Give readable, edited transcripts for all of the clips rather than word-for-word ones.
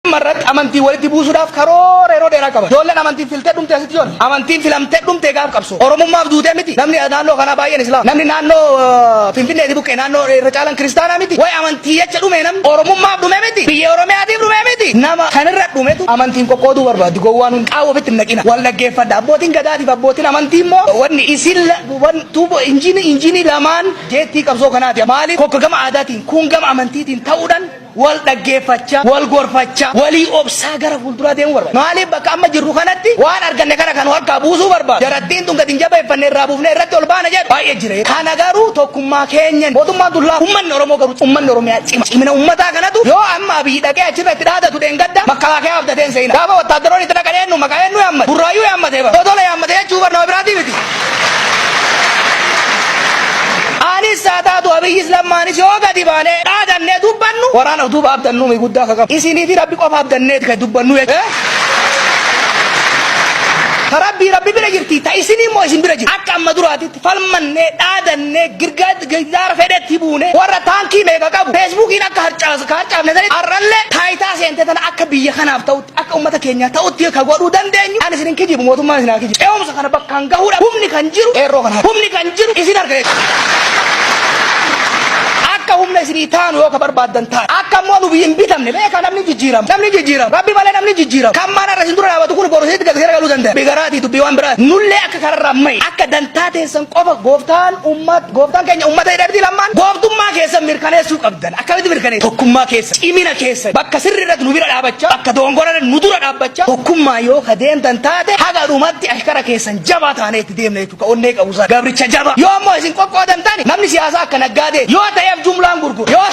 Amma irratti amantii walitti buusuudhaaf karoora yeroo dheeraa qaban. Ijoolleen amantiin filtee dhumte asitti ijoollee. Amantiin filamtee dhumte gaaf qabsoo. Oromummaaf duutee miti. Namni naannoo kanaa baay'een Islaama. Namni naannoo Finfinneeti buqqee naannoo irra caalan kiristaanaa miti. Way amantii jecha dhume namni. Oromummaaf dhume miti. Biyya Oromiyaatiif dhume miti. Nama kanirra dhumetu amantiin qoqqooduu barbaaddi. Gowwaan hundi qaawwa ofitti hin naqina. Wal dhaggeeffadha. Abbootiin gadaatiif abbootiin amantii immoo wanni isin tuubo injiinii lamaan jeettii qabsoo kanaati. Maaliif tokko gama aadaatiin kun gama amantiitiin ta'uudhaan wal dhaggeeffachaa, wal gorfachaa, walii obsaa gara fuulduraa deemuu barbaada. Maaliif bakka amma jirru kanatti waan arganne kana kan harkaa buusuu barbaada. Jarattiin tun gadi hin jabeeffanne irraa buufnee irratti ol baana jedhu baay'ee jira. Kana garuu tokkummaa keenyan mootummaan tun laafa. Uummanni Oromoo garuu uummanni Oromiyaa cima. Cimina uummataa kanatu yoo amma Abiyyi dhaqee achirra itti dhaadatu dheengadda makalaakaa abdatee hin seena. Gaafa wattaaddaroonni itti dhaqan eenyu maqaa eenyu yaammate? Burraayyuu yaammatee bara. Dodola yaammate jechuu bar nama biraatii miti. Anis haa taatu Abiyyis Lammaanis yoo gadi baanee dhaadannee dubbannu waraana of duuba abdannu mi guddaa akka qabu. Isinii fi Rabbi qofa abdanneeti kan dubbannu jechuudha. Ta Rabbii Rabbi bira jirti ta isinii immoo isin bira jirti. Akka amma duraatitti falmannee dhaadannee girgaa girgaara fedhetti buune warra taankii meeqa qabu feesbuukiin akka harcaafne sanitti har'allee taayitaa seente tana akka biyya kanaaf ta'utti akka ummata keenyaa ta'utti ka godhuu dandeenyu ani isin hin kijibu mootummaan isin haa kijibu. Ce'umsa kana bakkaan gahuudha humni kan jiru qeerroo kana humni kan jiru isin harka jechuudha. Akka humna isinii taanu yoo ka barbaaddan taane akka immoo nu biyya hin bitamne beekaa namni jijjiirama namni jijjiirama rabbi malee namni jijjiirama kan maan har'a isin dura dhaabatu kun boru isinitti gad garagaluu danda'a bigaraatii dubbii waan biraa nullee akka kararraa ma'i akka dantaa teessan qofa gooftaan ummat gooftaan keenya ummata jedhee miti lammaan gooftummaa keessan mirkaneessuu qabdan akkamitti mirkaneessu tokkummaa keessa cimina keessa bakka sirri irratti nu bira dhaabachaa bakka dogongora irratti nu dura dhaabbachaa tokkummaa yoo ka deemtan taate haga dhumatti ashkara keessan jabaa taanee itti deemna jechuudha ka onnee qabu sana gabricha jabaa yoo ammoo isin qoqqoodan taane namni siyaasaa akka naggaadee yoo ta'eef jumlaan gurgura yoo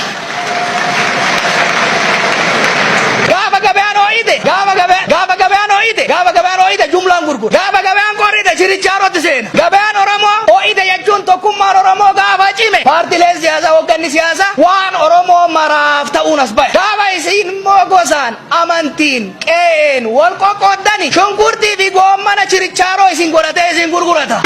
gaafa gabaan hoo'ite gaafa gabaan gaafa gabaan hoo'ite gaafa gabaan hoo'ite jumlaan gurgura gaafa gabaan qorrite chirichaarotti seena gabaan Oromoo hoo'ite jechuun tokkummaan Oromoo gaafa cime paartileen siyaasaa hoogganni siyaasaa waan Oromoo maraaf ta'uun as bahe gaafa isin immoo gosaan amantiin qe'een wal qoqqooddani shunkurtii fi goommana chirichaaroo isin godhatee isin gurgurata.